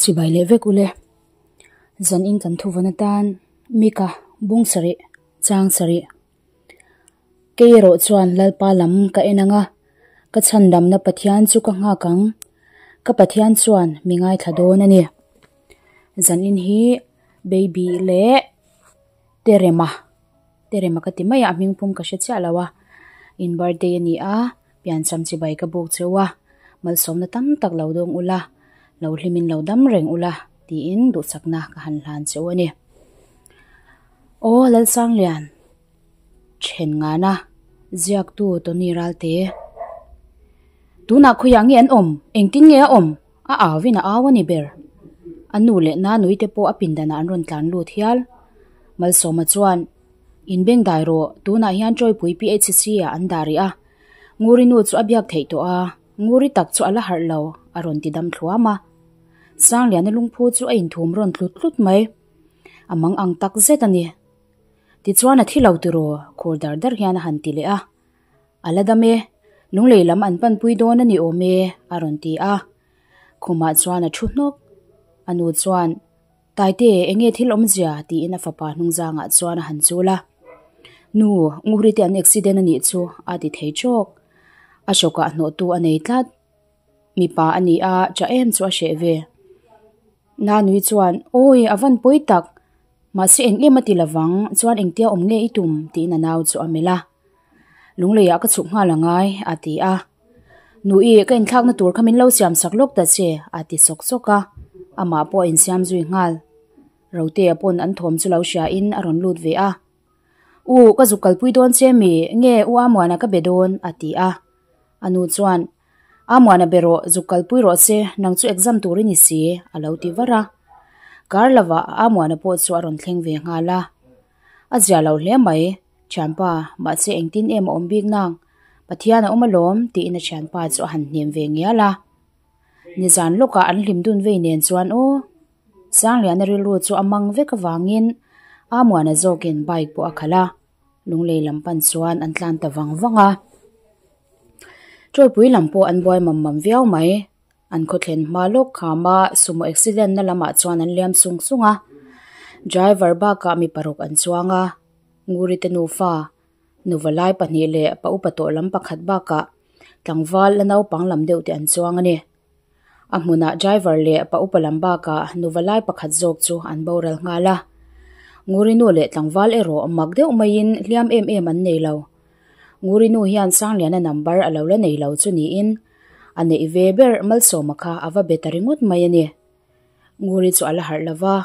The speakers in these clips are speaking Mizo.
Chibai leh vek ule. Zan in kan thuvawn atan Mika bung sarih chang sarih. Kei erawh chuan Lalpa lam ka en ang a, ka chhandamna Pathian chu ka nghak ang. Ka Pathian chuan mi ngaithla dawn a ni. Zan in hi Baby leh Terema Terema ka ti mai a, a hmingpum ka hre chiah lo a. In birthday a ni a, piancham chibai ka buk cheu a, malsawmna tam tak lo dawng ula, lo hlimin lo dam reng ula tiin duhsakna ka han hlan cheu a ni. Aw Lalsanglian, then ngana ziaktu Tony Ralte. Tunah khawiah nge an awm? Engtin nge a awm? A au in a au a ni ber. A nu leh Nanui te pawh a pindanah an rawn tlan lut hial. Malsawma chuan, In beng dai rawh, tunah hian Tawipui PHC ah an dah rih a. Nguri nu chu a biak theih tawh a, Nguri tak chu a la harh lo, a rawn ti dam thluam a. Sangliana lungphu chu a inthum rawn tlut tlut mai. A mang ang tak zet a ni. Tichuan a thi lo tiraw, khur dar dar hian a han ti leh a. A la dam e, lunglei lam an panpui dawn a ni awm e, a rawn ti a. Khumah chuan a thu hnawk. A nu chuan, Taite, enge thil awmzia? tiin a fapa hnungzangah chuan a han chul a. Nu, Nguri te an accident a nih chu, a ti thei trawk. A hrawkah hnawhtu a nei tlat. Mipa a ni a, tah em chu a hreh ve. Nanui chuan, Awi, a van pawi tak! Mahse eng em a ti lovang, chuan engtia awm nge i tum? tiin a nau chu a melh a. Lungleiah ka chhuk nghal angai, a ti a. Nui, ka inthlakna tur kha min lo siam sak lawk ta che, a ti sawk sawk a. Amah pawh a insiam zui nghal. Rotea pawn an thawm chu lo hriain a rawn lut ve a. U, ka zuk kalpui dawn che mi, nge U Amuana ka be dawn, a ti a. A nu chuan, Amuana be rawh, zuk kalpui rawh se, nang chu exam tur i ni si, a lo ti var a. Kar lovah Amuana pawh chu a rawn thleng ve nghal a. A zia lo hle mai, thianpa, mahse engtin em a awm bik nang, Pathian a awm alawm, tiin a thianpa chu a han hnem ve ngial a. Nizan lawkah an hlim dun vei nen chuan aw, Sangliana rilru chu a mang vek avangin Amuana zawkin bike pawh a khalh a, Lunglei lam pan chuan an tlan ta vang vang a. Tawipui lam pawh an buai mam mam viau mai. An khawthlen hma lawk khama sumo accident na lamah chuan an liam sung sung a. Driver bakah mi paruk an chuang a, Nguri te nufa, nuva lai pahnih leh pa upa tawh lam pakhat bakah tlangval la naupang lam deuh te an chuang a ni. A hmunah driver leh pa upa lam bakah nuva lai pakhat zawk chu an boral nghal a. Nguri nu leh tlangval erawh mak deuh maiin hliam em em an nei lo. Nguri nu hian Sangliana number a lo la nei lo chu niin a neih ve ber Malsawma kha a va be ta ringawt mai a ni. Nguri chu a la harh lo va,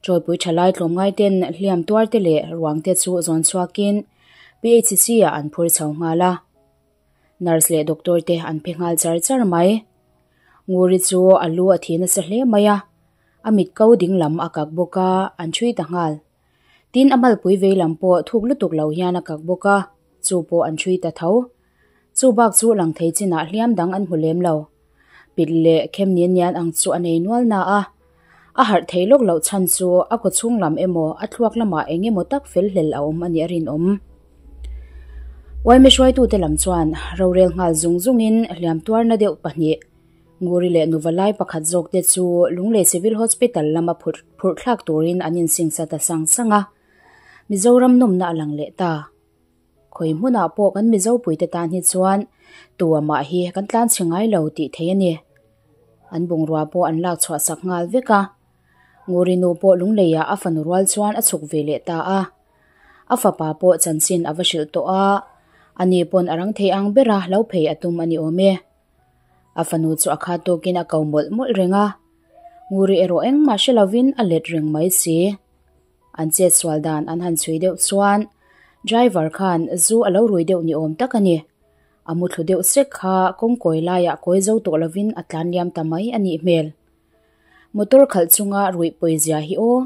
Chawipui thalai tlawmngai ten hliam tuar te leh ruang te chu zawn chhuakin PHC ah an phur chho nghal a. Nurse leh doctor te an phe nghal char char mai. Nguri chu a lu a thi nasa hle mai a, a mit ko ding lam a kak bawk a, an ṭhui ta nghal. Tin, a malpui vei lam pawh thuk lutuk lo hian a kak bawk a, chu pawh an ṭhui ta tho. Chu bak chu lang thei chinah hliam dang an hmu lem lo. Pit leh khem nin nian ang chu a nei nual na a, a harh thei lawk loh chhan chu a kaw chhung lam emaw a thluak lamah eng emaw tak fel hlel a awm a nih a rinawm. Uaime hruaitute lam chuan rorel nghal zung zungin hliam tuarna deuh pahnih Nguri leh nuva lai pakhat zawk te chu Lunglei Civil Hospital lama phurh thlak turin an insingsa ta sang sang a, Mizoram nawmna a lang leh ta. Khawi hmunah pawh kan Mizo puite tan hi chuan tuamah hi kan tlan chhe ngai lo tih theih a ni. An bungrua pawh an lak chhuah sak nghal vek a. Nguri nu pawh Lungleiah a fanu rual chuan a chhuk ve leh ta a. A fapa pawh chanchin a va hrilh tawh a, ani pawn a rang thei ang bera lo phei a tum a ni awm e. A fanu chu a khat tawkin a ko mawlh mawlh reng a. Nguri erawh engmah hre lovin a let reng mai si. An chet sual dan an han chhui deuh chuan driver khan zu a lo rui deuh ni awm tak a ni. A muthlu deuh sek kha kawngkawi laiah kawi zo tawh lovin a tlan liam ta mai a nih hmel. Motor khalh chunga ruih pawi zia hi aw,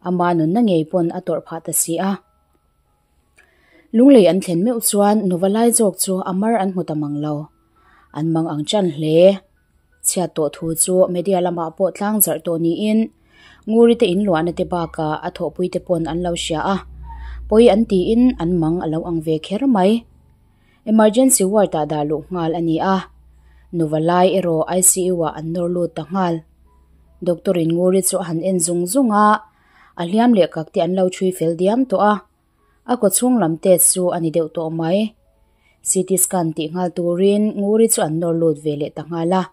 ama nunna ngei pawn a tawrh phah ta si a. Lunglei an thlen meuh chuan nuva lai zawk chu a mar an hmu ta mang lo. An mang ang chan hle. Chhiat tawh thu chu media lamah pawh tlang zarh tawh niin Nguri te inluahna te bakah a thawhpui te pawn an lo hria a, pawi an tiin an mang a lo ang ve kher mai. Emergency ward ah dah luh nghal a ni a, nuva lai erawh ICU ah an nawr lut ta nghal. Doctor in Nguri chu a han en zung zung a, a hliam leh kak te an lo chhui fel diam tawh a, a kawchhung lam test chu a ni deuh tawh mai. CT scan tih nghal turin Nguri chu an nawr lut ve leh ta nghal a.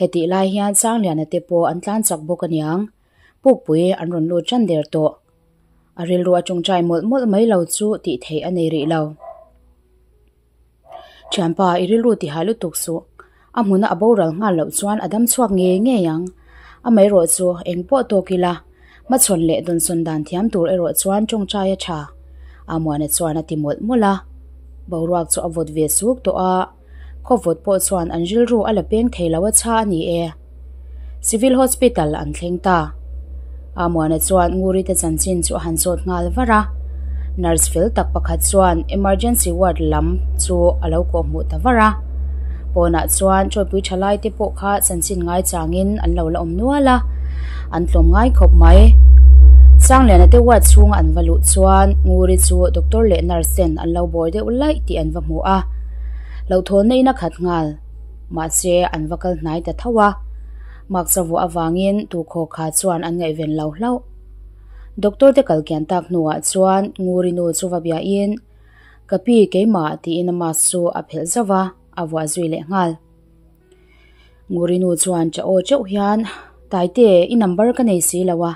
Hetih lai hian Sangliana te pawh an tlan chak bawk aniang, Pukpui an rawn lut tan der tawh. A rilru a tawngtai mawlh mawlh mai lo chu tih theih a nei rih lo. Thianpa, i rilru tihah lutuk suh. A hmuna a boral nghal loh chuan a dam chhuak ngei ngei ang. Amaherawh chu eng pawh tawk ila, hmachhawn leh dawnsawn dan thiam tur erawh chuan tawngtai a tha. Amuana chuan a ti mawlh mawlh a. Boruak chu a vawt ve suk tawh a, khawvawt pawh chuan an rilru a la peng thei lo a chha a ni e. Civil Hospital an thleng ta. Amuana chuan Ngurite chanchin chu a han zawt nghal var a. Nurse fel tak pakhat chuan emergency ward lam chu a lo kawhhmuh ta var a. Pawnah chuan chawipui tha lai te pawh kha chanchin ngai changin an lo la awm nual a, an tlawm ngai khawp mai. Sangliana te ward chhunga an va luh chuan Nguri chu doctor leh nurse ten an lo bawr deuh laih tih an va hmu a. Hlauhthawnna in a khat nghal. Mahse an va kal hnai ta tho a. Mask a vuah avangin tukhaw kha chuan an ngaihven lo hlauh. Doctor te kal kian tak hnuah chuan Nguri nu chu va biahin, Ka pi keimah tiin a mask chu a phelh zauh a, a vuah zui leh nghal. Nguri nu chuan cha aw teuh hian, Taite, i number ka nei si lo a,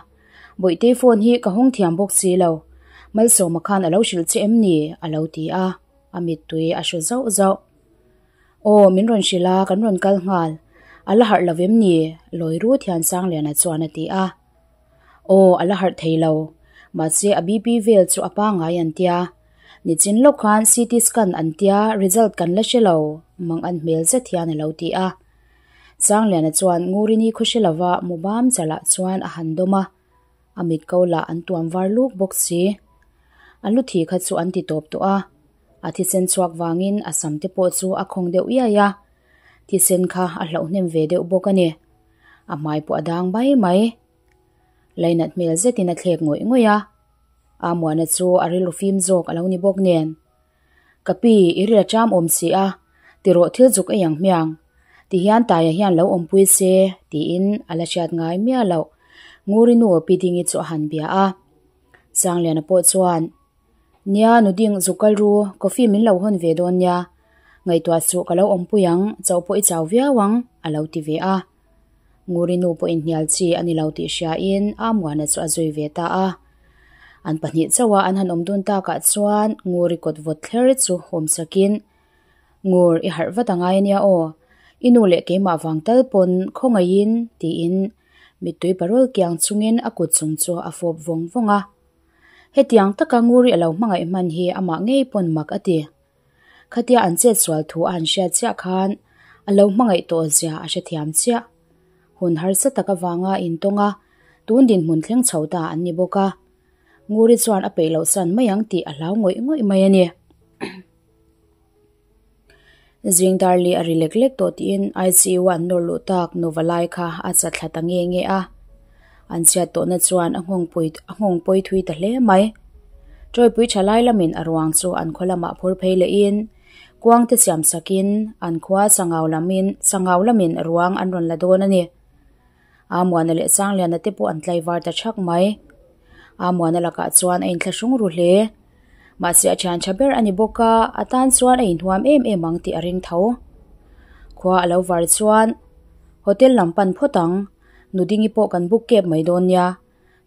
Bawihtei phone hi ka hawng thiam bawk si lo, Malsawma khan a lo hrilh che em ni? a lo ti a, a mittui a hru zauh zauh. Aw, min rawn hrilh a, kan rawn kal nghal. A la harh lo vem ni? Lawi rut hian Sangliana chuan a ti a. Aw, a la harh thei lo. Mahse, a BP vel chu a pangngai an tia. Nichin lawk khan CT scan an tia, result kan la hre lo, mang an hmel zet hian a lo ti a. Sangliana chuan Ngurini khaw hre lova mubam chalah chuan a han dawm a. A mit ko lah an tuam var luk bawk si. A lu thi kha chu an ti tawp tawh a. A thisen chhuak vangin a sam te pawh chu a khawng deuh iai a. Thisen kha a hlauh hnem ve deuh bawk a ni. A hmai pawh a dang mai mai. Lainat hmel zetin a thlek ngawih ngawih a. Amuana chu a rilru fim zawk a lo ni bawk nen. Ka pi, i ril a ṭam awm si a, tirawh thil zuk ei ang hmiang. Tihian Taia hian lo awmpui se, tiin a la hriat ngai miah loh. Nguri nu Pi Dingi chu a han bia a. Sangliana pawh chuan, Nia, nu ding zuk kal ru, coffee min lo hawn ve dawn nia. Ngaihtuah suh ka lo awmpui ang, chauh pawh i chau viau ang, a lo ti ve a. Nguri nu pawh inhnial chi a ni lo tih hriain Amuana chu a zui ve ta a. An pahnih chauha an han awm dun takah chuan Nguri kawt vawt thler chu awm sakin, Ngur, i harh vat angai ania aw, i nu leh keimah vang tal pawn khawngaihin tiin mittui parawl kiang chungin a kut chung chu a fawp vawng vawng a. Hetiang taka Nguri a lo hmangaih hman hi amah ngei pawn mak a ti. Khatia an chet sual thu a han hriat chiah khan a lo hmangaih tawh zia a hrethiam chiah. Hun harsa tak avanga intawng a, tun dinhmun thleng chho ta an ni bawk a. Nguri chuan a peih loh san mai ang tih a hlau ngawih ngawih mai a ni. Zing Darli a ri lek lek tawh tiin ICU a an nawr luh tak nuva lai kha a cha thla ta nge nge a. An chhiat tawhna chuan a nghawng pui a nghawng pawi thui ta hle mai. Tawipui tha lai lamin a ruang chu an khaw lamah phur phei lehin kuang te siam sakin an khua sangau lamin sangau lamin ruang an rawn la dawn a ni. Amuana leh Sangliana te pawh an tlaivar ta thak mai. Amuana lakah chuan a inthlahrung ru hle. Mahse a thian tha ber a ni bawk a, a tan chuan a inhuam em em ang tih a ring tho. Khua a lo var chuan hotel lam pan phawt ang, Nudingi pawh kan book kep mai dawn nia.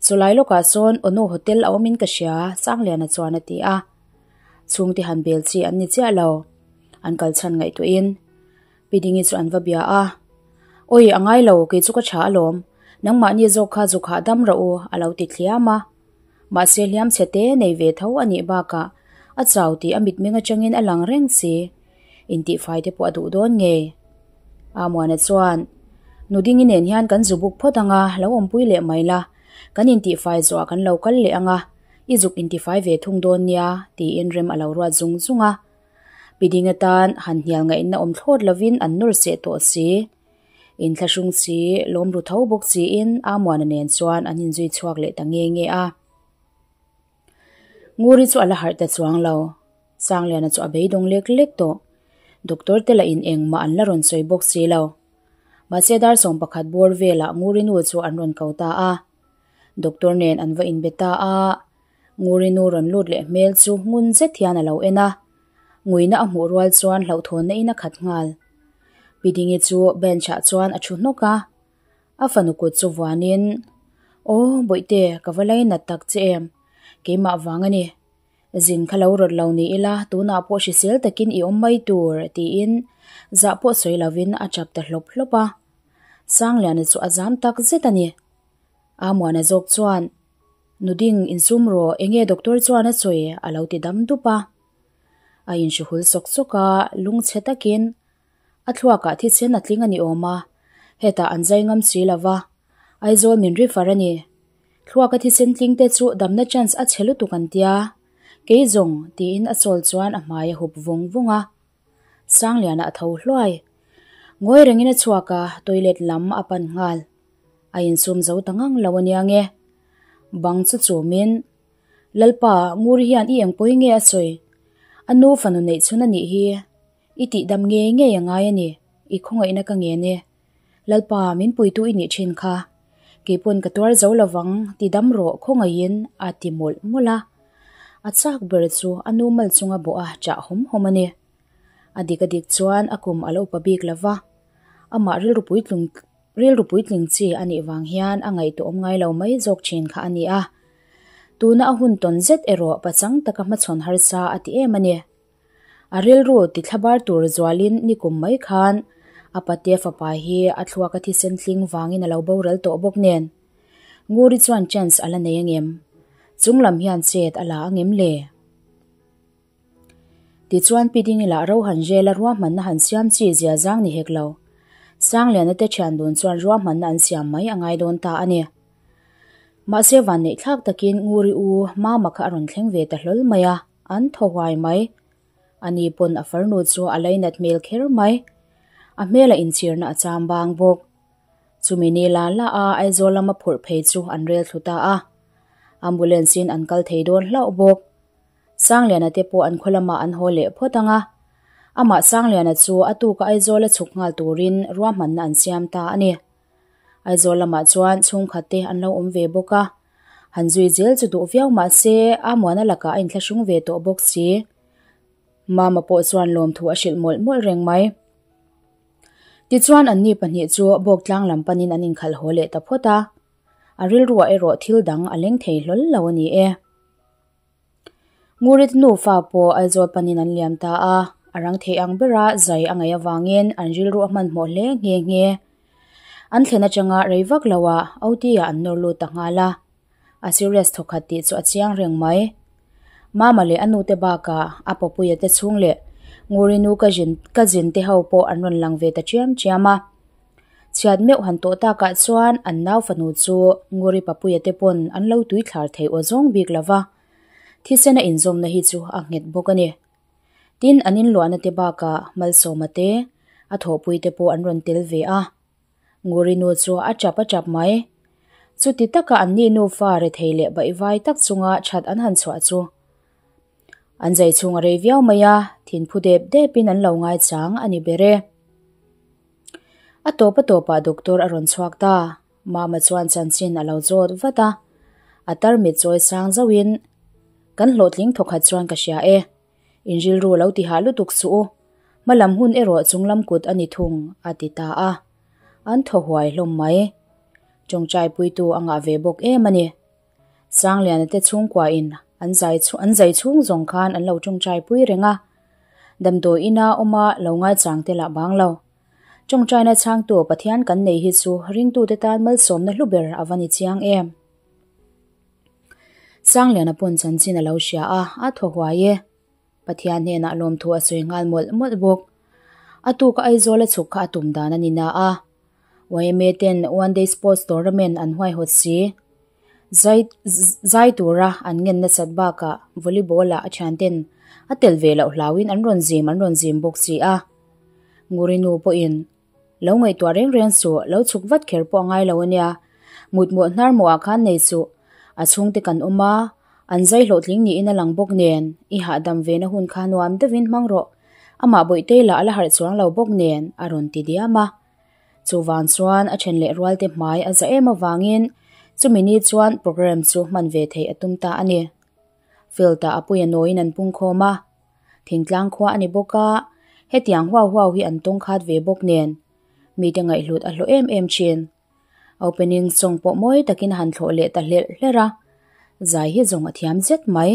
Chulai lawkah sawn Ono hotel a awmin ka hria, Sangliana chuan a ti a. Chhungte han bel chi an ni chiah lo. An kal chhan ngaihtuahin Pi Dingi chu an va bia a. Awi, a ngai lo, kei chu ka tha alawm. Nangmahni zawk kha zuk hahdam rawh u, a lo ti thliam a. Mahse hliam chhe te nei ve tho a nih bakah a chau tih a mitmeng atangin a lang reng si. Intihfai te pawh a duh dawn ngei. Amuana chuan, Nudingi nen hian kan zu buk phawt anga lo awmpui leh mai la, kan intihfai zawhah kan lo kal leh anga i zuk intifai ve thung dawn nia, tiin rem a lo ruat zung zung a. Pi Dinga tan han hnial ngaihna awm thlawt lovin an nawr seh tawh si. Inthlahrung si, lawm ru tho bawk siin Amuana nen chuan an inzui chhuak leh ta nge nge a. Nguri chu a la harh ta chuang lo. Sangliana chu a beidawng lek lek tawh. Doctor te lah in engmah an la rawn sawi bawk si lo. Mahse dar 11 bawr velah Nguri nu chu an rawn ko ta a. Doctor nen an va inbe ta a. Nguri nu rawn lut leh hmel chu ngun zet hian a lo en a. Nguina a hmuh rual chuan hlauhthawnna in a khat nghal. Pi Dingi chu bench ah chuan a thu hnawk a. A fanu kut chu vuanin, Aw, Bawihte, ka va lainat tak che em? Keimah vang a ni. Zin kha lo rawt lo ni ila, tunah pawh hrisel takin i awm mai tur, tiin zah pawh sawi lovin a chap ta hlawp hlawp a. Sangliana chu a zam tak zet a ni. Amuana zawk chuan, Nuding, insum rawh, enge doctor chuan a sawi? a lo ti dam dup a. A inhruhul sawk sawk a, lungchhe takin a thluakah thisen a tling a ni awm a, hetah an zai ngam si lo va, Aizawl min refer a ni. Thluaka thisen tling te chu damna chance a chhe lutuk an tia, kei zawng tiin a chawl chuan a hmai a hup vawng vawng a. Sangliana a tho hluai. Ngawi rengin a chhuak a, toilet lam a pan nghal. A insum zo ta ngang lo ania nge. Bang chu chumin. Lalpa, Nguri hian i engpawi nge a sawi? A nu fanu neih chhun a nih hi. I tihdam ngei ngei a ngai a ni. I khawngaihna ka ngen e. Lalpa, min puitu i nih thin kha. Keipawn ka tuar zo lovang, tidam rawh khawngaihin a ti mawlh mawlh a. A chak ber chu a nu mal chunga bawh a chah hawm hawm a ni. A dik a dik chuan a kum a lo upa bik lova. Amah rilru puitlung Rilru puitling chi a nih vang hian a ngaihtuahawm ngai lo mai zawk thin kha a ni a. Tuna a hun tawn zet erawh pachang taka hmachhawn harsa a ti em a ni. A rilru ti thlabar tur zualin nikum mai khan a patea fapa hi a thluak a thisen tling vangin a lo boral tawh bawk nen. Nguri chuan chance a la nei angem? Chunglam hian chet a la angem le? Tichuan Pi Dingi lah ro han rel a ruahmanna han siam chi zia zang ni hek lo. Sangliana te thian dun chuan ruahmanna an siam mai a ngai dawn ta a ni. Mahse vanneih thlak takin Nguri u Mama kha a rawn thleng ve ta hlawl mai a, an thaw huai mai. Ani pawn a farnu chu a lainat hmel kher mai. A hmel a inchhirna a cham bang bawk. Chumi ni la la a Aizawl lama phurh phei chu an rel thlu ta a. Ambulance in an kal thei dawn hlauh bawk. Sangliana te pawh an khaw lamah an haw leh phawt ang a. Amah Sangliana chu a tuka Aizawl a chhuk nghal turin ruahmanna an siam ta a ni. Aizawl lamah chuan chhungkhat te an lo awm ve bawk a. Han zui zel chu duh viau mah se Amuana lakah a inthlahrung ve tawh bawk si. Mama pawh chuan lawmthu a hrilh mawlh mawlh reng mai. Tichuan anni pahnih chu Bawktlang lam panin an inkhalh haw leh ta phawt a. A rilruah erawh thil dang a leng thei hlawl lo a ni e. Ngurit nufa pawh Aizawl panin an liam ta a, a rang theih ang bera zai a ngaih avangin an rilru a hmanhmawh hle nghe nghe. An thlen atanga rei vak loah OT-ah an nawr lut ta nghal a, a serious thawkhat tih chu a chiang reng mai. Mama leh a nute bakah a papuia te chhung leh Nguri nu ka zin ka zin te ho pawh an rawn lang ve ta chiam chiam a. Chhiat meuh han tawh takah chuan an nau fanu chu Nguri Papuia te pawn an lo tui thlar thei aw zawng bik lo va, thisen a inzawmna hi chu a nghet bawk a ni. Tin, an inluahna te bakah Malsawma te, a thawhpui te pawh an rawn tel ve a. Nguri nu chu a chap a chap mai. Chuti taka an ni nufa rethei leh baihvai tak chunga that an han chhuah chu An zai chhung a rei viau mai a, thinphu dep depin an lo ngaichang a ni ber e. A tawp a tawpah doctor a rawn chhuak ta, Mama chuan chanchin a lo zawt vat a, a tarmit chawi sang zauhin, Kan hlawhtling thawkhat chuan ka hria e, in rilru lo ti hah lutuk suh u, hmalam hun erawh chunglam kut a ni thung, a ti ta a. An thaw huai hlawm mai. Tawngtai puitu a ngah ve bawk em a ni. Sangliana te chhungkua in an zai an zai chhung zawng khan an lo tawngtai pui reng a, damdawi ina awma lo ngaichang te lah bang lo. Tawngtaina chhangtu Pathian kan nei hi chu ringtute tan malsawmna hlu ber a va ni chiang em. Sangliana pawn chanchin a lo hria a, a thaw huai e. Pathian hnenah lawmthu a sawi nghal mawlh mawlh bawk. A tuka Aizawl a chhuk kha a tum dan a ni na a. Yma ten One Day Sports Tournament an huaihawt si. Zai zai tura an ngen nasat bakah volleyball ah a thianten a tel ve loh hlauin an rawn zim an rawn zim bawk si a. Nguri nu pawhin Lo ngaihtuah reng reng suh, lo chhuk vat kher pawh a ngai lo ania. Mutmawh hnar mawhah khan nei suh. A chhungte kan awm a, an zai hlawhtling niin a lang bawk nen, i hahdam ve na hun kha nuam deuhin hmang rawh. Amah Bawihtei lah a la harh chuang lo bawk nen, a rawn ti diam a. Chuvang chuan a then leh rualte hmai a za em avangin chumi ni chuan programme chu hman ve theih a tum ta a ni. Field ah a puia nawiin an pungkhawm a, thingtlang khua a ni bawk a, hetiang huau huau hi an tawng khat ve bawk nen mite ngaihhlut a hlawh em em thin. Opening song pawh mawi takin a han thlawh leh ta hlerh hlerh a, zai hi zawng a thiam zet mai.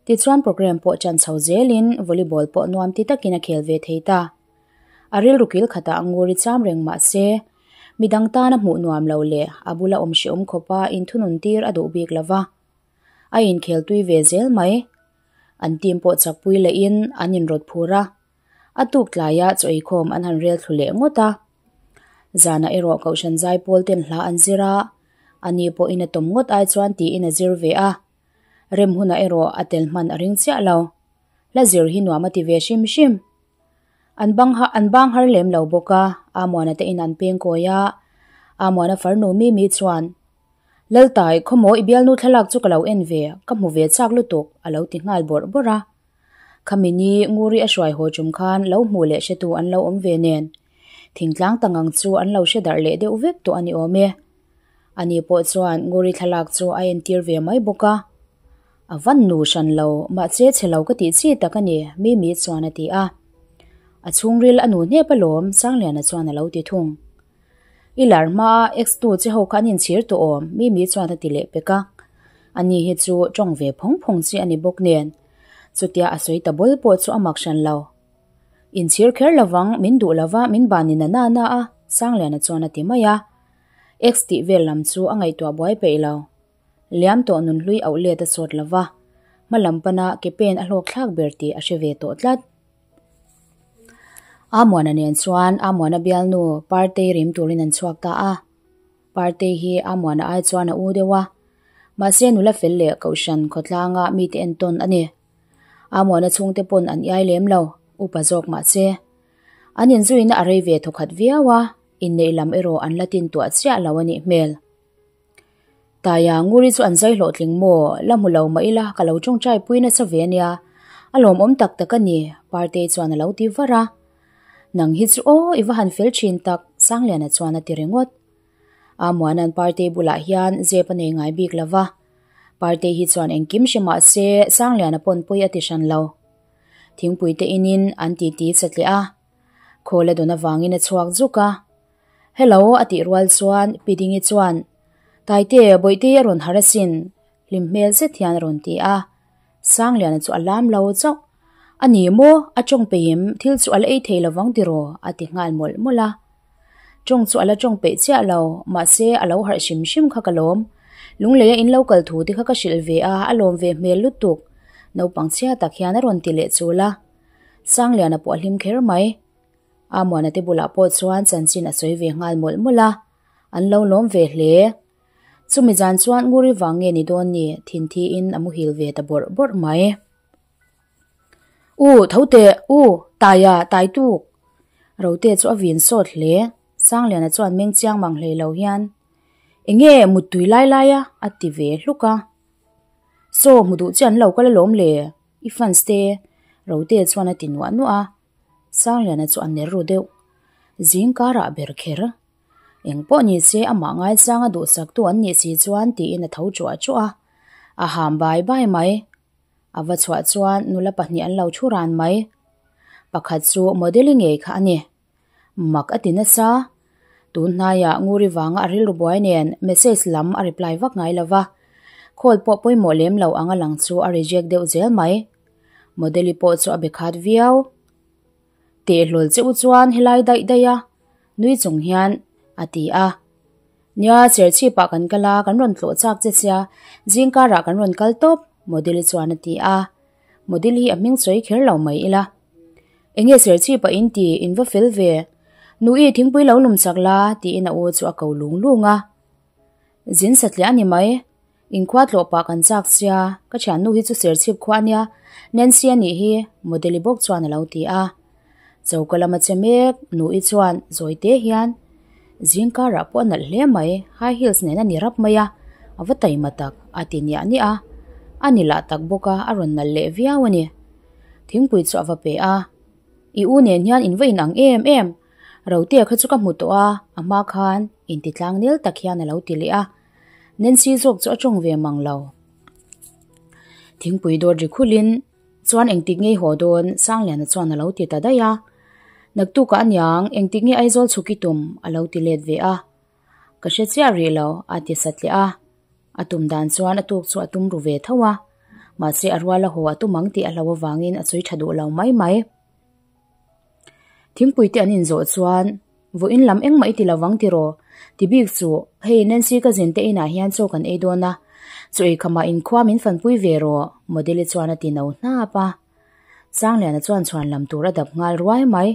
Tichuan programme pawh chan chho zelin volleyball pawh nuam ti takin a khel ve thei ta. A rilru kil khatah ngur i cham reng mah se, midang tana hmuh nuam lo leh a bula awm hrehawm khawpa inthunun tir a duh bik lo va. A inkhel tui ve zel mai. An team pawh chakpui lehin an inrawt phur a. A tuk tlaia chaw eikhawm an han rel thlu leh ngawt a. Zanah erawh Kohhran Zaipawl ten hla an zir a, ani pawhin a tawm ngawt ai chuan tiin a zir ve a. Rem hunah erawh a tel hman a ring chiah lo. Hla zir hi nuam a ti ve hrim hrim. An bang an bang har lem lo bawk a, Amuana te in an peng kawi a. Amuana farnu Mimi chuan, Laltai, khawmaw i bialnu thlalak chu ka lo en ve, ka hmu ve chak lutuk, a lo ti nghal bawrh bawrh a. Khami ni Nguri a hruai haw tum khan lo hmu leh hretu an lo awm ve nen, thingtlang tangang chu an lo hre darh leh deuh vek tawh a ni awm e. Ani pawh chuan Nguri thlalak chu a entir ve mai bawk a. A van nu hran lo, mahse chhe lo ka tih chi tak a ni, Mimi chuan a ti a. A chhungril a nu hnep alawm, Sangliana chuan a lo ti thung. I lar hmaa ex tu che ho kha an inchhir tawh awm, Mimi chuan a ti leh pek a. Ani hi chu tawng ve phawng phawng chi a ni bawk nen. Chutia a sawi ta bawl pawh chu a mak hran lo. Inchhir kher lovang, min duh lova min ban in a na na a, Sangliana chuan a ti mai a. Ex tih vel lam chu a ngaihtuah buai peih lo. Liam tawh nunhlui auh let a sawt lova, hma lam pana ke pen a hlawk thlak ber tih a hre ve tawh tlat. Amuana nen chuan Amuana bialnu Partei rim turin an chhuak ta a. Partei hi Amuana ai chuan a u deuh a, mahse nula fel leh Kohhran khawtlanga mite entawn a ni. Amuana chhungte pawn an iai lem lo, upa zawk mahse. An inzuina a rei ve thawkhat viau a, inneih lam erawh an la tin tuah chiah lo a nih hmel. Taia Nguri chu an zai hlawhtling maw? La hmu lo mah ila, ka lo tawngtai pui nasa ve ania. A lawmawm tak tak a ni, Partei chuan a lo ti var a. Nang hi chu aw, i va han fel thin tak, Sangliana chuan a ti ringawt. Amuana'n Partei bulah hian zep a nei ngai bik lo va. Partei hi chuan engkim hre mah se, Sangliana pawn pawi a ti hran lo. Thingpui te inin an titi satliah a. Khawl a dawn avangin a chhuak zuk a. Hello a tih rual chuan Pi Dingi chuan Taite, Bawihtei a rawn harh asin, hlim hmel zet hian a rawn ti a. Sangliana chu a lam lo chauh. A ni maw, a tawng peih em, thil chu a la ei thei lovang tiraw? a ti nghal mawlh mawlh a. Tawng chu a la tawng peih chiah lo, mahse a lo harh hrim hrim kha ka lawm. Lungleia in lo kal thu te kha ka hrilh ve a, a lawm ve hmel lutuk. Naupang chhia tak hian a rawn ti leh chul a. Sangliana pawh a hlim kher mai. Amuana te bulah pawh chuan chanchin a sawi ve nghal mawlh mawlh a, an lo lawm ve hle. Chumi zan chuan Nguri vang nge ni dawn ni, thinthi in a muhil ve ta bawrh bawrh mai. U, tho teh, u, Taia, tai tuk! Rote chu a vin sawt hle. Sangliana chuan meng chiang mang hlei lo hian, Enge, muttui lai lai a? a ti ve hluk a. Saw, hmu duh che an lo kal alawm le, i fans te, Rote chuan a ti nuah nuah a. Sangliana chu a ner ru deuh. Zing karah ber kher. Eng pawh ni se amah ngaisanga duhsaktu an nih si chuan tiin a tho chuah chuah a. A ham bai bai mai. A va chhuah chuan nula pahnih an lo thu ran mai. Pakhat chu model-i ngei kha a ni. Mak a ti nasa. Tun hnaiah Nguri vanga a rilru buai nen message lam a reply vak ngai lo va. Call pawh pawimawh lem lo anga lang chu a reject deuh zel mai. Model-i pawh chu a be khat viau. Teh hlawl che u chuan helai daih daih a, nui chung hian a ti a. Nia, Serchhip ah kan kal a, kan rawn tlawh chak che sia, zing karah kan rawn kal tawp, Model-i chuan a ti a. Model hi a hming sawi kher lo mai ila. Enge Serchhip ah in ti, in va fel ve. Nui thingpui lo lum chak la, tiin a u chu a ko lung lung a. Zin satliah a ni mai. Inkhua tlawh pah kan chak sia, ka thiannu hi chu Serchhip khua a nia, Nancy a nih hi, Model-i bawk chuan a lo ti a. Choka lama che mek, Nu-i chuan zawi te hian, Zing karah pawh a nalh hle mai, high heels nen a ni rap mai a, a va taima tak, a ti niah niah a. A ni lah tak bawk a, a rawn nalh leh viau a ni. Thingpui chu a va pe a, I u nen hian in va inang em em. Rotea kha chu ka hmu tawh a, a hma khan inti tlang nel tak hian a lo ti leh a. Nancy zawk chu a tawng ve mang lo. Thingpui dawt ri khulhin chuan engtik ngei haw dawn Sangliana chuan a lo ti ta daih a. Naktukah aniang engtik nge Aizawl chhuk i tum a lo ti let ve a. Ka hre chiah rih lo a ti satliah a. A tum dan chuan a tuk chu a tum ru ve tho a. Mahse a rual a haw a tum ang tih a hlo avangin a sawi tha duh lo mai mai. Thingpui te an inzawh chuan Vawiin lam engmah i ti lo vang tiraw? Ti bik chu, hei Nancy ka zin te inah hian chaw kan ei dawn a, chaw ei khamah inkhua min fanpui ve rawh, Modeli chuan a ti no hnap a. Sangliana chuan chhuan lam tur a dap nghal ruai mai.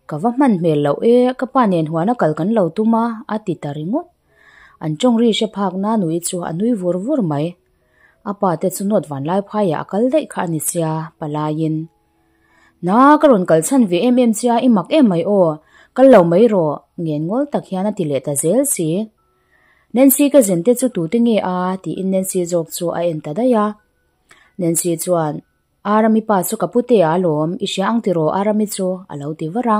Ka va hman hmel loh e, ka pa nen huana kal kan lo tum a, a ti ta ringawt. An tawng ri hre phak na nui chu a nui vur vur mai. A pa te chu nawt vanlai phaiah a kal daih kha a ni sia, palaiin. Na, ka rawn kal chhan ve em em chia, i mak em mai aw, kal lo mai rawh, ngen ngawl tak hian a ti leh ta zel si. Nancy ka zin te chu tute nge a? tiin Nancy zawk chu a en ta daih a. Nancy chuan, Arami pa chu ka pute a alawm, i hria ang tiraw Arami chu? a lo ti var a.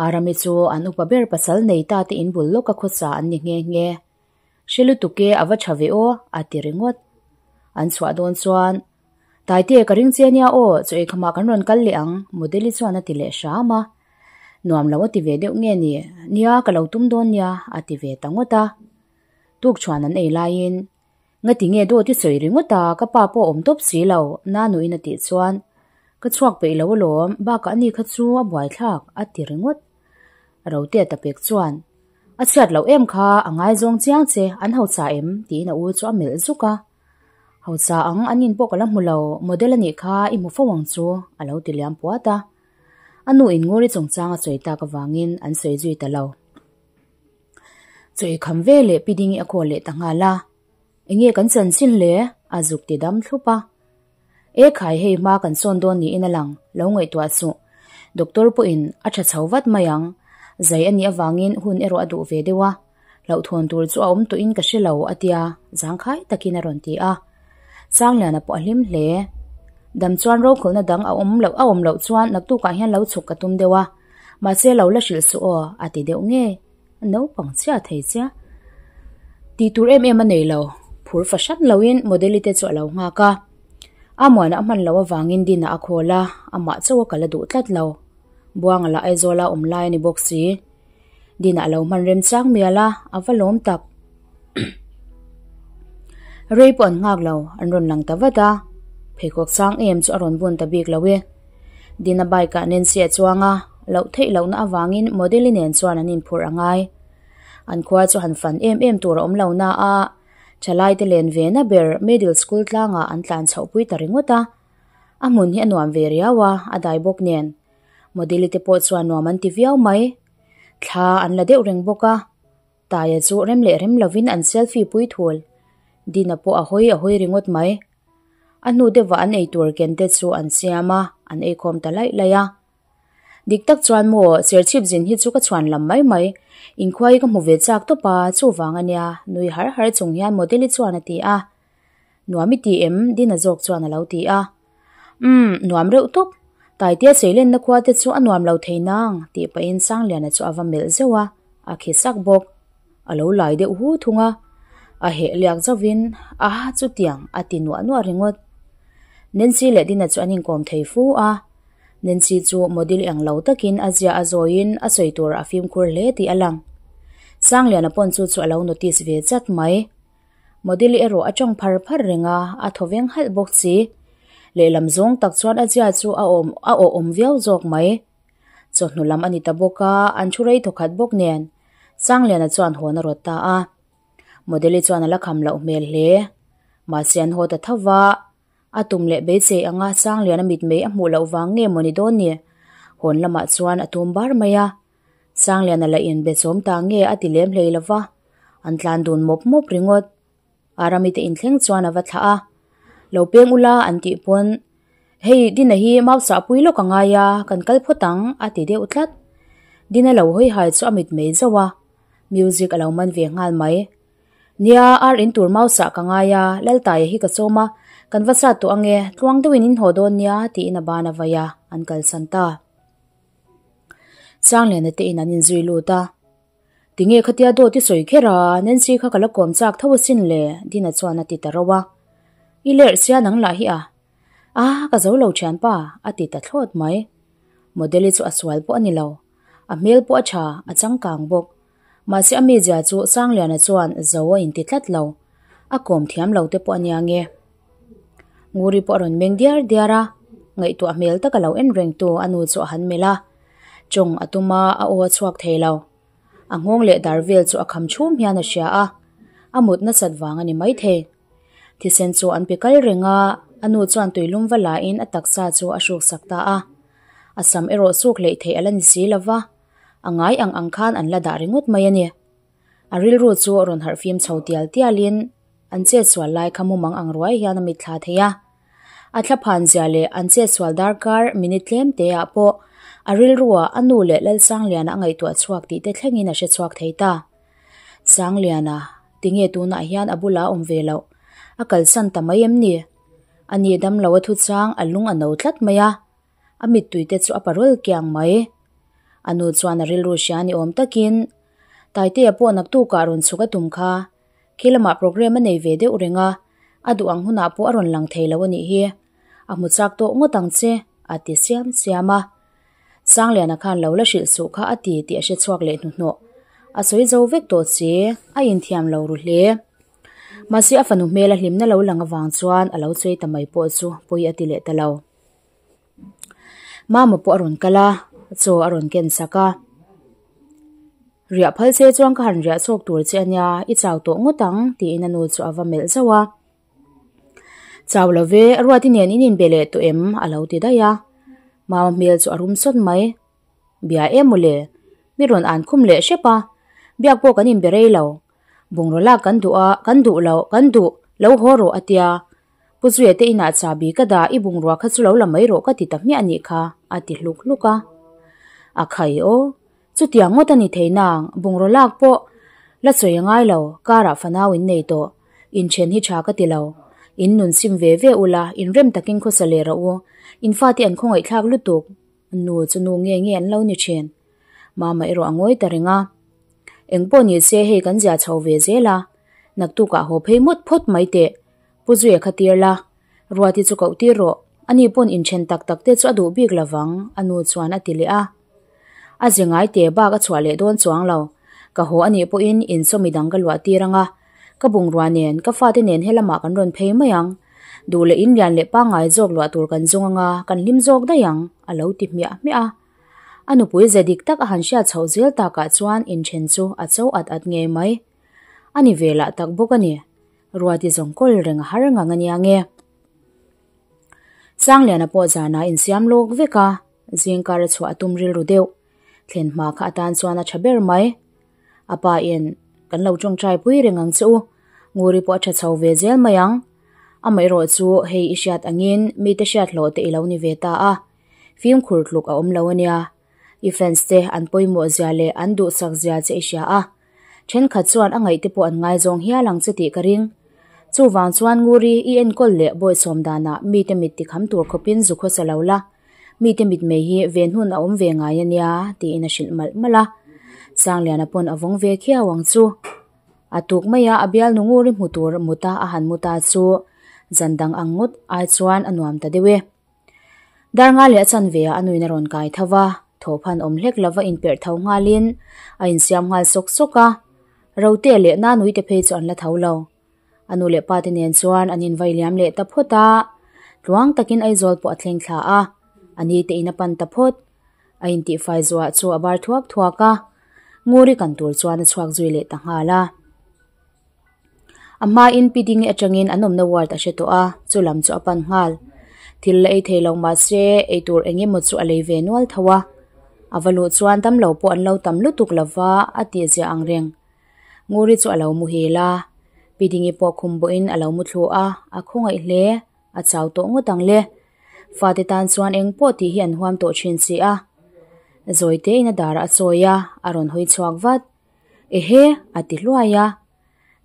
Arami chu an upa ber pasal nei ta te in bul lawka khawsa an ni nghe nghe. Hre lutuk e, a va tha ve aw, a ti ringawt. An chhuah dawn chuan, Taite, ka ring che nia aw, chaw ei khamah kan rawn kal leh ang, Modeli chuan a ti leh hram a. Nuam lo a ti ve deuh nge ni? Nia, ka lo tum dawn nia, a ti ve ta ngawt a. Tukchhuan an ei laiin, Ngati nge dawt i sawi ringawt a, ka pa pawh a awm tawp si lo, Nanuin a tih chuan, Ka chhuak peih lo alawm, bakah ani kha chu a buaithlak, a ti ringawt. Rotea ta pek chuan, A chhiat loh em kha, a ngaizawng chiang che, an hausa em? tiin a u chu a melh zuk a. Hausa ang an in pawh ka la hmu lo, model a nih kha i hmu fo ang chu, a lo ti liam puat a. A nu in Nguri chungchang a sawi tak avangin an sawi zui ta lo. Chaw i kham ve leh Pi Dingi a call leh ta nghal a, Enge kan chanchin le? a zuk ti dam thlup a. E khai hei hma kan sawn dawn niin a lang, lo ngaihtuah suh. Doctor pawhin a tha chho vat mai ang. Zai a nih avangin hun erawh a duh ve deuh a, hlauhthawn tur chu a awm tawhin ka hre lo a tia, zangkhai takin a rawn ti a. Sangliana pawh a hlim hle. Dam chuan rokhawlhna dang a awm loh a awm loh chuan naktukah hian lo chhuk ka tum deuh a, mahse lo la hrilh suh aw a ti deuh ngei. A naupang chiah thei chiah. Tih tur em em a nei lo. Phur fahran loin Modeli te chu a lo nghak a. A muanah a hman loh avangin Dina a khawl a, amah chauh a kal a duh tlat lo. Buanga lah Aizawla awm lai a ni bawk si. Dina a lo hman rem chang mial a, a va lawm tak. Rei pawh an nghak lo, an rawn lang ta vat a. Pheikhawk sang em chu a rawn bun ta bik lo e. Dina bike ah Nancy a chuang a, loh theih lohna avangin Modeli nen chuan an inphurh a ngai. An khua chu han fan em em tur a awm lo na a, thalai te len ve na ber Middle School tlangah an tlan chhoh pui ta ringawt a. A hmun hi a nuam ve riau a, a dai bawk nen. Modeli te pawh chuan nuam an ti viau mai. Thla an la deuh reng bawk a. Taia chu rem leh rem lovin an selfie pui thul. Dina pawh a hawi a hawi ringawt mai. A hnu deuhah an eitur ken te chu an siam a, an eikhawm ta laih laih a. Dik tak chuan maw, serchhip zin hi chu ka chhuan lam mai mai. Inkhua hi ka hmu ve chak tawp a, chuvang a nia, nui har har chung hian Modeli chuan a ti a. Nuam i ti em? Dina zawk chuan a lo ti a. Umm, nuam reuh tawp. Taitea seilenna khua te chu a nuam lo thei nang, tih pahin Sangliana chu a va melh zeuh a, a khi sak bawk. A lo lai deuh hu thung a, a heh liak zauhin, Aha, chutiang, a ti nuah nuah ringawt. Nancy leh Dina chu an inkawm thei fu a, Nancy chu model eng lo takin a zia a zawiin a sawi tur a fimkhur hle tih a lang. Sangliana pawn chu chu a lo notice ve chat mai. Model erawh a tawng phar phar reng a, a thaw veng halh bawk si. Lehlam zawng tak chuan a zia chu a awm a awhawm viau zawk mai. Chawhnu lam a ni ta bawk a, an thu rei thawkhat bawk nen Sangliana chuan hawn a rawt ta a. Model-i chuan a la kham loh hmel hle. Mahse an haw ta tho va, a tum leh beisei anga Sangliana mitmei a hmuh loh vang nge maw ni dawn ni? Hawn lamah chuan a tum bar mai a. Sangliana la inbe chawm ta nge a ti lem hlei lo va, an tlan dun mawp mawp ringawt. Arami te inthleng chuan a va thlah a, Lo peng ula an tih pawn, Hei Dina hi mau sah pui lawk a ngai a, kan kal phawt ang a ti deuh tlat. Dina lo hawi hai chu a mit mei zauh a, music a lo man ve nghal mai. Nia, ar in tur mau sah ka ngai a, Laltaia hi ka sawm a, kan va sat tawh ange, tluang deuhin in haw dawn nia tiin a ban a vai a, an kalsan ta. Sangliana te in an inzui lut a. Tinge khatia dawt i sawi kher a, Nancy kha ka la kawm chak tho asin le, Dina chuan a ti ta rauh a. I lerh sia nang lah hi a. Ah, ka zo lo thianpa, a ti ta thlawt mai. Model-i chu a sual pawh a ni lo. A hmel pawh a tha, a changkang bawk. Mahse a mizia chu Sangliana chuan zo a inti tlat lo. A kawm thiam lo te pawh a nia nge. Nguri pawh a rawn meng diar diar a, ngaihtuah hmel taka lo en reng tu a nu chu a han melh a. Chawng a tum a, a aw a chhuak thei lo. A nghawng leh dar vel chu a kham chhum hian a hria a, a mut nasat vang a ni maithei. Thisen chu an pe kal reng a, a nu chuan tuilum va lain a taksa chu a hruksak ta a. A sam erawh suk hleih theih a la ni si lo va, a ngai ang ang khan an la dah ringawt mai a ni. A rilru chu rawn harh fim chho tial tialin an chetsual lai kha mumang ang ruai hian a mitthla thei a. A thlaphan zia leh an chetsual darkar minute tlem te ah pawh a rilruah a nu leh Lalsangliana a ngaihtuah chhuak tih te thlengin a hre chhuak thei ta. Sangliana, tinge tunah hian a bulah a awm ve loh? A kalsan ta mai em ni? A ni damlo a thuchang a lung a no tlat mai a. A mittui te chu a parawl kiang mai. A nu chuan a rilru hria ni awm takin, Taitea pawh naktukah rawn chhuk a tum kha. Khi lamah programme a nei ve deuh reng a, a duh ang hunah pawh a rawn lang thei lo a nih hi. A hmu chak tawh ngawt ang che, a ti siam siam a. Sangliana khan lo la hrilh suh kha a ti tih a hre chhuak leh hnuhnawh. A sawi zo vek tawh si, a inthiam lo ru hle. Mahse a fanu hmel a hlimna lo lang avang chuan a lo sawi ta mai pawh chu pawi a ti leh ta lo. Mama pawh a rawn kal a, chaw a rawn ken sak a. Riah phal che chuan ka han riah chhawk tur che ania, i chau tawh ngawt ang tiin a nu chu a va melh zauh a. Chau lo ve, Ruati nen in inbe leh tawh em? a lo ti daih a. Mama hmel chu a rum sawt mai. Bia em mawle, mi rawn an khum leh hrep a, biak pawh kan inbe rei lo. Bungraw lak kan duh a, kan duh lo, kan duh, lo haw rawh a tia. Pu Zuia te inah chahbi ka dah, i bungrua kha chu lo la mai rawh ka ti ta hmiah anih kha, a ti hluk hluk a. A khai aw, chutiang ngawt a ni thei nang, bungraw lak pawh la sawi a ngai lo, karah fanau in nei tawh, inthen hi tha ka ti lo. In nun sim ve ve ula, inrem takin khawsa leh rawh u, in fate an khawngaihthlak lutuk. Nu chu nu nge nge an lo ni thin. Mama erawh a ngawi ta reng a. Eng pawh ni se hei kan zia chho ve zel a, naktukah haw phei mawt phawt mai teh. Pu Zuia kha tir la, Ruati chu koh tir rawh, ani pawn inthen tak tak te chu a duh bik lovang, a nu chuan a ti leh a. A ze ngai te bak a chhuah leh dawn chuang lo, ka haw anih pawhin in saw midang ka luah tir ang a, ka bungrua nen, ka fate nen helamah kan rawn phei mai ang. Duh leh in lian leh pangngai zawk luah tur kan zawng ang a, kan hlim zawk daih ang, a lo ti hmiah hmiah a. A nupui ze dik tak a han hriat chhoh zel takah chuan inthen chu a cho at at ngei mai. A ni ve lah tak bawk a ni. Ruati zawng kawl reng a har ngang a nia nge. Sangliana pawh zanah insiam lawk vek a, zingkar a chhuah a tum rilru deuh. Thlen hma kha atan chuan a tha ber mai. A pa in, Kan lo tawngtai pui reng ang che u, Nguri pawh a tha chho ve zel mai ang. Amaherawh chu hei i hriat angin mite hriat hlawh te i lo ni ve ta a, fimkhur tluk a awm lo a nia. I fans te an pawimawh zia leh an duhsak zia che i hria a. Thenkhat chuan a ngaihte pawh an ngaizawng hial ang che tih ka ring. Chuvang chuan Nguri i enkawl leh bawihsawm danah mite mit tikham tur khawpin zu khawsa lo la, mite mitmei hi ven hun a awm ve ngai a nia tiin a hrilh malh malh a. Sangliana pawn a vawng ve khiau ang chu. A tuk maia a bialnu Nguri hmu tur muta a han mu ta chu zan dang ang ngawt ai chuan a nuam ta deuh e. Dar nga leh a chanve ah a nuin a rawn kai tho va, thawhphan awm hlek lova inperh tho nghalin a insiam nghal sawk sawk a. Rote leh Nanuite phei chu an la tho lo. A nu leh pa te nen chuan an invai liam leh ta phawt a, tluang takin Aizawl pawh a thleng thla a, a ni te in a pan ta phawt. A intihfai zuah chu a bar thuak thuak a, Nguri kan tur chuan a chhuak zui leh ta nghal a. A hmain Pi Dingi atangin an awmna ward a hre tawh a, chu lam chu a pan nghal. Thil la ei thei lo mahse ei tur eng emaw chu a lei ve nual tho a. A va luh chuan damlo pawh an lo tam lutuk lova a tih ziah ang reng. Nguri chu a lo muhil a, Pi Dingi pawh khum bawhin a lo mu thlu a, a khawngaih hle, a chau tawh ngawt ang le. Fate tan chuan eng pawh tih hi an huam tawh thin si a. Zawi tein a darah a chawi a, a rawn hawi chhuak vat. Ehe! a ti hluai a.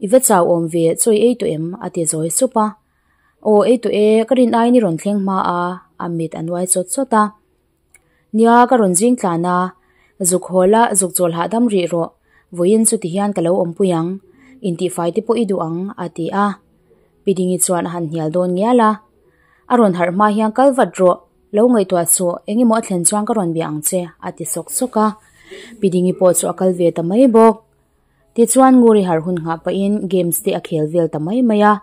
I va chau awm ve, chawi ei tawh em? a ti zawi sup a. Aw, ei tawh e, ka rin aiin i rawn thleng hma a, a mit a nuai chawt chawt a. Nia, ka rawn zing tlan a, Zuk haw la, zuk chawl hahdam rih rawh, vawiin chu tihian ka lo awmpui ang, intihfai te pawh i duh ang, a ti a. Pi Dingi chuan a han hnial dawn ngial a. A rawn harh hma hian kal vat rawh, lo ngaihtuah suh, eng emaw a thlen chuan ka rawn bia ang che, a ti sawk sawk a. Pi Dingi pawh chu a kal ve ta mai bawk. Tichuan Nguri harh hun nghah pahin games te a khel vel ta mai mai a.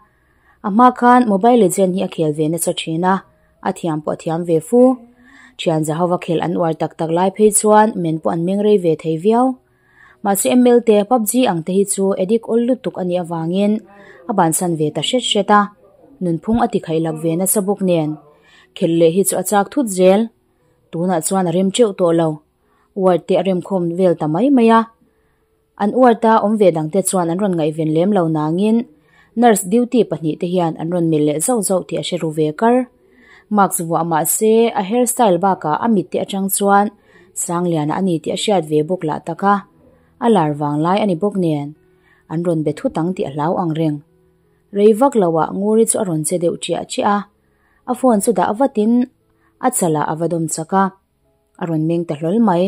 A hma khan Mobile Legend hi a khel ve nasa thin a, a thiam pawh a thiam ve fu. Thian Zahova khelh an uar tak tak lai phei chuan men pawh an meng rei ve thei viau. Mahse ML te, PUBG ang te hi chu addict awl lutuk a nih avangin a bansan ve ta hret hret a, nunphung a ti khaih lak ve nasa bawk nen khelh leh hi chu a chak thut zel. Tunah chuan a rem teuh tawh lo. Ward te a remkhawm vel ta mai mai a. An ward-a awm ve dangte chuan an rawn ngaihven lem lo nangin nurse duty pahnihte hian an rawn melh leh zauh zauh tih a hre ru ve kar. Mask vuah mah se a hair style bakah a mitte atang chuan Sangliana a ni tih a hriat ve bawk lah tak a, a lar vang lai a ni bawk nen an rawn be thut ang tih a hlau ang reng. Rei vak loah Nguri chu a rawn che deuh chiah chiah a, a phone chu dah vatin a chalah a va dawm chak a. A rawn meng ta hlawl mai.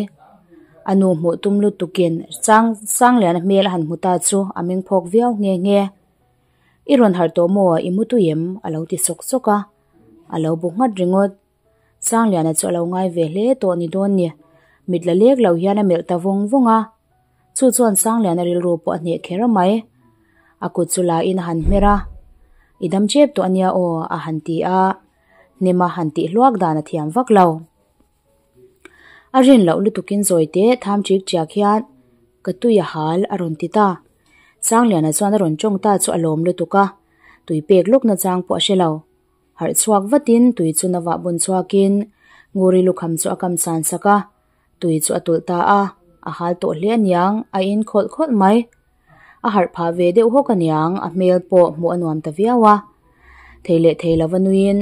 A nu hmuh tum lutukin Chang Sangliana hmel a han hmu ta chu a meng phawk viau nghe nghe. I rawn harh tawh maw? I mu tui em? A lo ti sawk sawk a. A lo bu nghat ringawt. Sangliana chu a lo ngai ve hle tawh ni dawn ni. Mit la lek lo hian a melh ta vawng vawng a. Chu chuan Sangliana rilru pawh a hneh kher mai. A kut chu la in a han hmer a. I dam chep tawh a nia aw a han ti a. Hnema han tih hluak dan a thiam vak lo. A rin loh lutukin zawi teh tham chik chiak hian ka tui a hal a rawn ti ta. Sangliana chuan a rawn tawng ta chu a lawm lutuk a, tui pek lawk na chang pawh a hre lo. Harh chhuak vatin tui chu na vah bun chhuakin Nguri lukham chu a kam san sak a, tui chu a tulh ta a, a hal tawh hle aniang a in khawlh khawlh mai. A harh phah ve deuh hawk aniang a hmel pawh hmuh a nuam ta viau a. Thei leh thei lova nuiin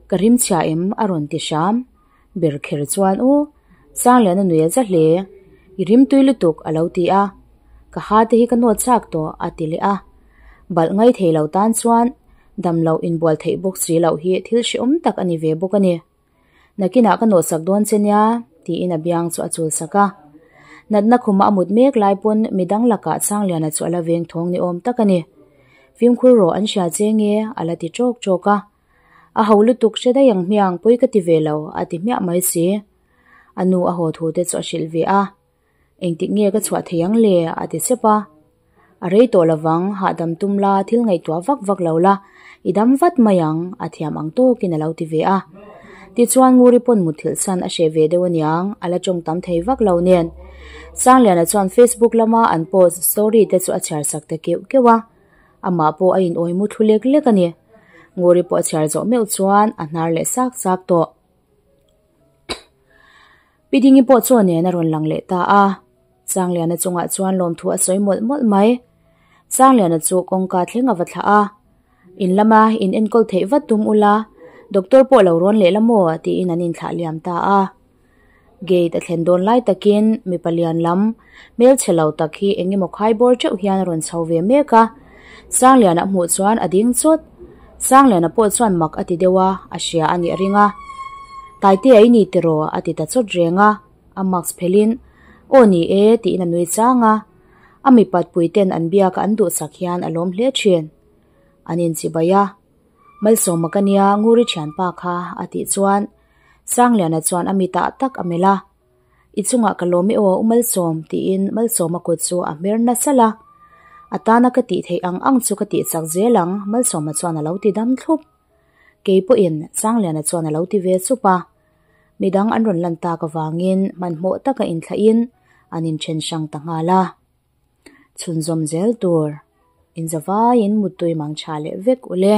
ka rim chhia em a rawn ti hram. Ber kher chuan u Sangliana nui a za hle. I rim tui lutuk a lo ti a. Ka ha te hi ka nawt chak tawh a ti leh a. Balh ngai thei lo tan chuan dam loh inbual theih bawk si loh hi thil hrehawm tak a ni ve bawk a ni. Nakinah ka nawhsak dawn che nia, tiin a biang chu a chulsak a. Natna khuma a mut mek lai pawn midang lakah Sangliana chu a la veng thawng ni awm tak a ni. Fimkhur rawh an hria che nge, a la ti tawk tawk a. A ho lutuk hre daih ang hmiang pawi ka ti ve lo, a ti hmiah mai si. A nu a haw thu te chu a hrilh ve a. Engtik nge ka chhuah thei ang le? a ti sep a. A rei tawh lovang, hahdam tum la, thil ngaihtuah vak vak lo la, i dam vat mai ang, a thiam ang tawkin a lo ti ve a. Tichuan Nguri pawn mutthilh san a hreh ve deuh aniang, a la tawng tam thei vak lo nen. Sangliana chuan Facebook lama an post story te chu a chhiar sak ta keuh keuh a, amah pawh a inawi mu thlu lek lek a ni. Nguri pawh a chhiar zawh meuh chuan a hnar leh sak sak tawh. Pi Dingi pawh chaw nen a rawn lang leh ta a, Sangliana chungah chuan lawmthu a sawi mawlh mawlh mai. Sangliana chu kawngka thleng a va thlah a, In lama in enkawl theih vat tum ula, doctor pawh lo rawn leh la maw? tiin an inthlah liam ta a. Gate a thlen dawn lai takin mipa lian lam hmelchhe lo tak hi eng emaw khai bawr teuh hian a rawn chho ve mek a. Sangliana a hmuh chuan a ding chawt. Sangliana pawh chuan mak a ti deuh a, a hria a nih a ring a. Taitea i ni tiraw? a ti ta chawt reng a. A mask phelhin, Aw ni e tiin a nui chang a. A mipat puiten an biaka an duhsak hian a lawm hle thin. An inchibai a. Malsawma ka nia Nguri thianpa kha a tih chuan Sangliana chuan a mitah tak a melh a. I chungah ka lawm i aw u Malsawm tiin Malsawma kut chu a hmer nasa la. A tana ka tih theih ang ang chu ka tih chak zel ang Malsawma chuan a lo ti dam thlup. Kei pawhin Sangliana chuan a lo ti ve chup a. Midang an rawn lan tak avangin hmanhmawh taka inthlahin an inthen hrang ta nghal a. Chhunzawm zel tur inzavaiin muttui mang tha leh vek ule.